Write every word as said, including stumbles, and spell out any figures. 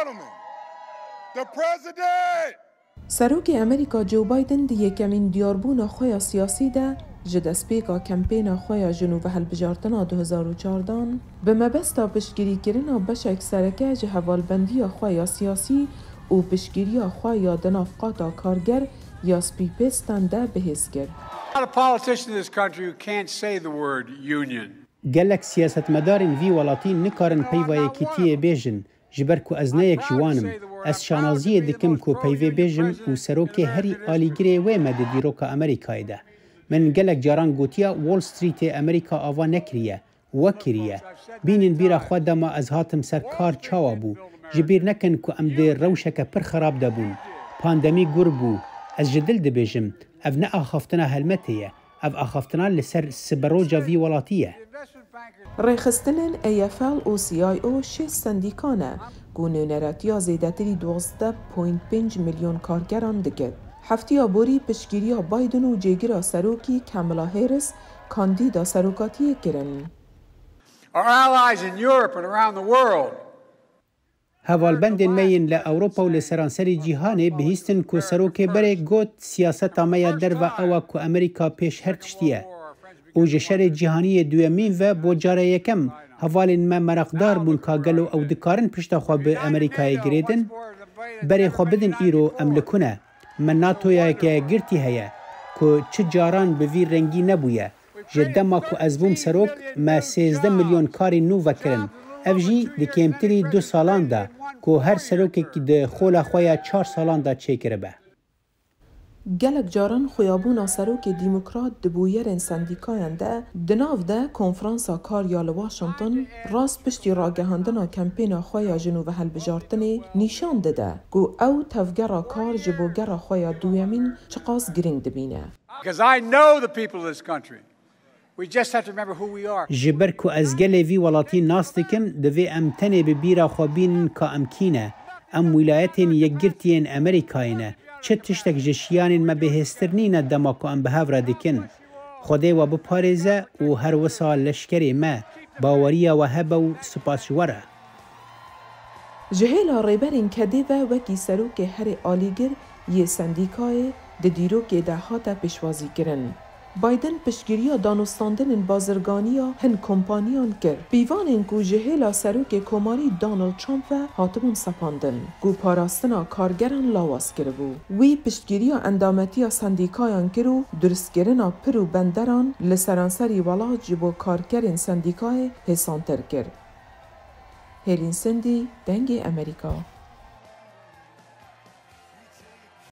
The president! Serokê Amerîka Joe Biden di yekemîn diyarbûna xwe ya siyasî de ji destpêka kempêna xwe ya jinûvehelbijartina du hezar û çardan bi mebesta piştgirîkirina beşek sereke ji hevalbendiya xwe ya siyasî û piştgiriya xwe ya di nav qata karger ya spî pêstan de bihêz kir. Not a politician in this country who can't say the word union. Gelek siyasetmedarên vî welatî nikarin peyva yekîtiyê bêjin, ji ber ku ez ne yek ji wan im. Ez şanaziyê dikim ku peyvê bêjim û serokê herî alîgirê wê me di dîroka Amerîkayê de. Min gelek caran gotiya Wall Streetê Amerîka ava nekiriye, we kiriye. Bînin bîra xwe dema ez hatim ser kar çawa bû. Ji bîr nekin ku em di rewşeke pir xerab de bûn. Pandemî gur bû. Ez ji dil dibêjim, ev ne axaftina helmetê ye. Ev axaftina li ser siberoca vî welatî ye. Rêxistinên A F L û C I O şêst sendîka ne ku nûneratiya zêdetirî duwazdeh point pênc milyon kargeran dike. Heftiya borî piştgiriya Biden û cêgira serokî Kamala Harris kandîda serokatiyê kirin. Our allies in Europe and around the world Hevalbendên me yên li Ewropa û li seranserî cîhanê bihîstin ku serokê berê got, siyaseta me ya derve ew e ku Amerîka pêş her tiştî ye. Û ji şerê cîhanî yê duyemîn ve bo cara yekem hevalên me meraqdar bûn ka gelo ew dikarin pişta xwe bi Amerîkayê girêdin? Berê xwe bidin îro em li ku ne? Me NATOya yekegirtî heye ku çi caran bi vî rengî nebûye. Ji dema ku ez bûm serok, me sêzdeh milyon karên nû vekirin. Ev jî di kêmtirî du salan de, ku her serokek di xola xwe ya çar salan de çêkiribe. Gelek caran xuyabûna serokê demokrat di bûyerên sendîkayan de, di nav de konferansa kar ya li Washington, rast piştî ragihandina kempêna xwe ya jinûvehelbijartinê nîşan dide ku ew tevgera kar ji bo gera xwe ya duyemîn çiqas girîng dibîne. Because I know the people of this country. We just have to remember who we are. Ji ber ku ez gelê vî welatî nas dikim, divê em tenê bi bîra xwe bînin ka em kî ne. Em Wîlayetên Yekgirtî yên Amerîkayê ne. Çi tiştek ji şiyanên me bêhêztir nîne dema ku em bi hev re dikin. Xwedê we biparêze û her wisa leşkerê me, baweriya we hebe û spas ji we re. Ji hêla Rêberên Kedê ve wekî serokê herê alîgir yê sendîkayê di dîrokê de hate pêşwazîkirin. Biden piştgiriya danûstandinên bazirganiya hin kompaniyan kir, pîvanên ku ji hêla serokê komarî Donald Trump ve hatibûn sepandin, ku parastina kargeran lawaz kiribû. Wî piştgiriya endametiya sendîkayan kir û durustkirina pir û benderan li seranserî welat ji bo karkerên sendîkayê hêsantir kir. Hêlîn Sindî, Dengê Amerîka.